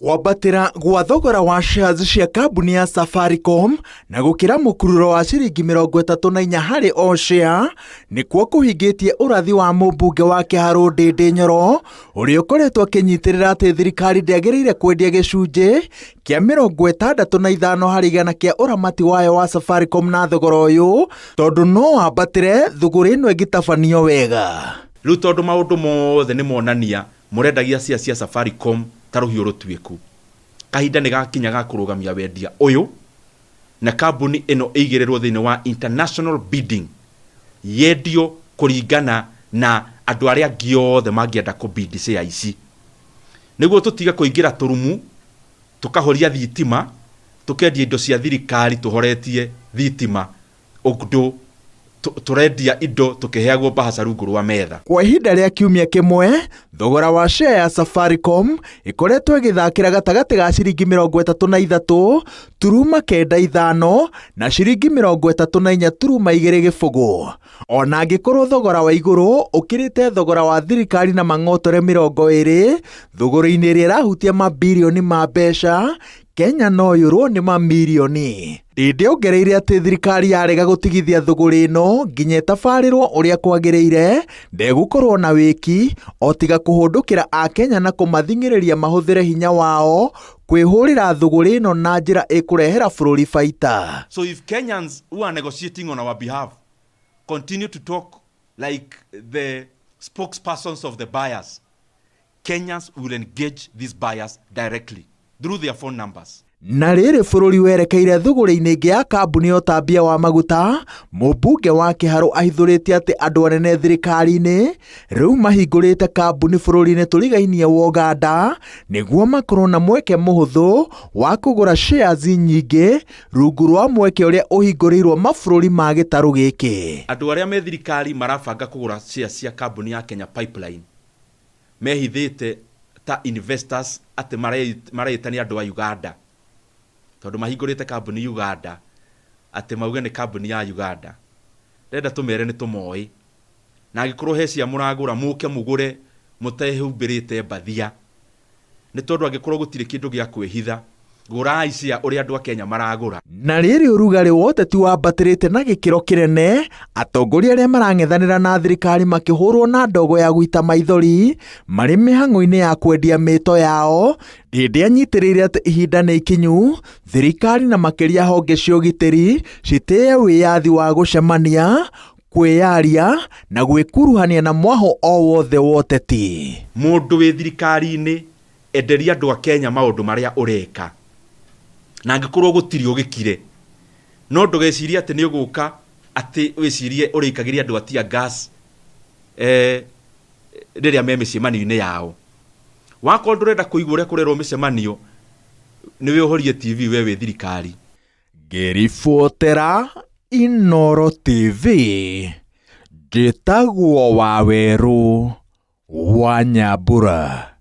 Kwambatĩra gwa thogora wa shares cia kambuni ya Safaricom na gũkĩra mũkururo wa ciringi 34 harĩ o share nĩkuo kũhingĩtie ũrathi wa mũmbunge wa Kĩharũ Ndĩndĩ Nyoro ũrĩa ũkoretwo akĩnyitĩrĩra atĩ thirikari ndĩagĩrĩire kwendia gĩcunjĩ kĩa 65 harĩ igana kĩa ũramati wayo wa Safaricom na thogora ũyũ tondũ no wambatĩre thũgũrĩ ĩno ĩngĩtabanio wega. Rĩu tondũ maũndũ mothe nĩ monania mũrendagia share cia Safaricom ta rũhiũ rũtuĩku, kahinda nĩ gakinya ga kũrũgamia wendia ũyũ na kambuni ĩno ĩigĩrĩrwo thĩinĩ wa international bidding yendio kũringana na andũ arĩa angĩ othe mangĩenda kũ bid share ici nĩguo tũtige kũingĩra tũrumu tũkahoria thitima tũkendia indo cia thirikari tũhoretie thitima ũndũ tũrendia indo tũkĩheagwo mbahaca rungu rwa metha. Kwa ihinda rĩa kiumia kĩmwe, thogora wa share ya Safaricom ĩkoretwo ĩgĩthakĩra gatagatĩ ga ciringi 33.95 na ciringi 34.20. Ona angĩkorwo thogora wa igũrũ ũkĩrĩte thogora wa thirikari na mang'otore 20, thũgũrĩ-inĩ ĩrĩa ĩrahutia mabirioni ma mbeca, Kenya no yũrwo nĩ mamirioni. Ndĩndĩ ongereire atĩ thirikari yarega gũtigithia thũgũrĩ ĩno nginya ĩtabarĩrwo ũrĩa kwagĩrĩire, ndegũkorwo na wĩki o tiga kũhũndũkĩra Akenya na kũmathing'ĩrĩria mahũthĩre hinya wao kwĩhũrĩra thũgũrĩ ĩno na njĩra ĩkũrehera bũrũri baita. So if Kenyans who are negotiating on our behalf continue to talk like the spokespersons of the buyers, Kenyans will engage these buyers directly through their phone numbers. Na rĩrĩ bũrũri werekeire thũgũrĩ-inĩ ĩngĩ ya kambuni ya ũtambia wa maguta, mũmbunge wa Kĩharũ ahithũrĩtie atĩ andũ anene thirikari-inĩ rĩu mahingũrĩte kambuni bũrũri-inĩ tũrigainie wa Ũganda nĩguo makorwo na mweke mũhũthũ wa kũgũra shares nyingĩ rungu rwa mweke ũrĩa ũhingũrĩirwo mabũrũri ma gĩtarũ gĩkĩ. Andũ arĩa me thirikari marabanga kũgũra shares cia kambuni ya Kenya Pipeline mehithĩte ta investors atĩ mareĩta nĩ andũ a Uganda tondũ mahingũrĩte kambuni Uganda atĩ mauge nĩ kambuni ya Uganda. Ndĩrenda tũmere nĩ tũmoĩ na angĩkorwo he cia mũragũra mũke mũgũre mũtehumbĩrĩte mbathia nĩ tondũ angĩkorwo gũtirĩ kĩndũ gĩa kwĩhitha gũrai cia ũrĩa andũ a Kenya maragũra. Na rĩrĩ ũrugarĩ wa ũteti wambatĩrĩte na gĩkĩro kĩnene, atongoria arĩa marang'ethanĩra na thirikari makĩhũrwo na ndogo ya gũita maithori marĩ mĩhang'o-inĩ ya kwendia mĩto yao, Ndĩndĩ anyitĩrĩire atĩ ihinda nĩ ikinyu thirikari na makĩria honge cia ũgitĩri citĩe wĩyathi wa gũcemania, kwĩyaria na gwĩkuruhania na mwahũ o wothe wa ũteti. Mũndũ wĩ thirikari-inĩ enderia andũ a Kenya maũndũ marĩa ũreka na angĩkorwo gũtirĩ ũgĩkire no ndũgecirie atĩ nĩ ũgũka atĩ wĩcirie ũrĩikagĩria andũ a tear gas rĩrĩa me mĩcemanio-inĩ yao. Wakorwo ndũrenda kũigua ũrĩa kũrerwo mĩcemanio nĩ wĩ ũhorie TV we wĩ thirikari. Ngĩribotera Inooro TV, njĩtagwo Wawerũ wa Nyambura.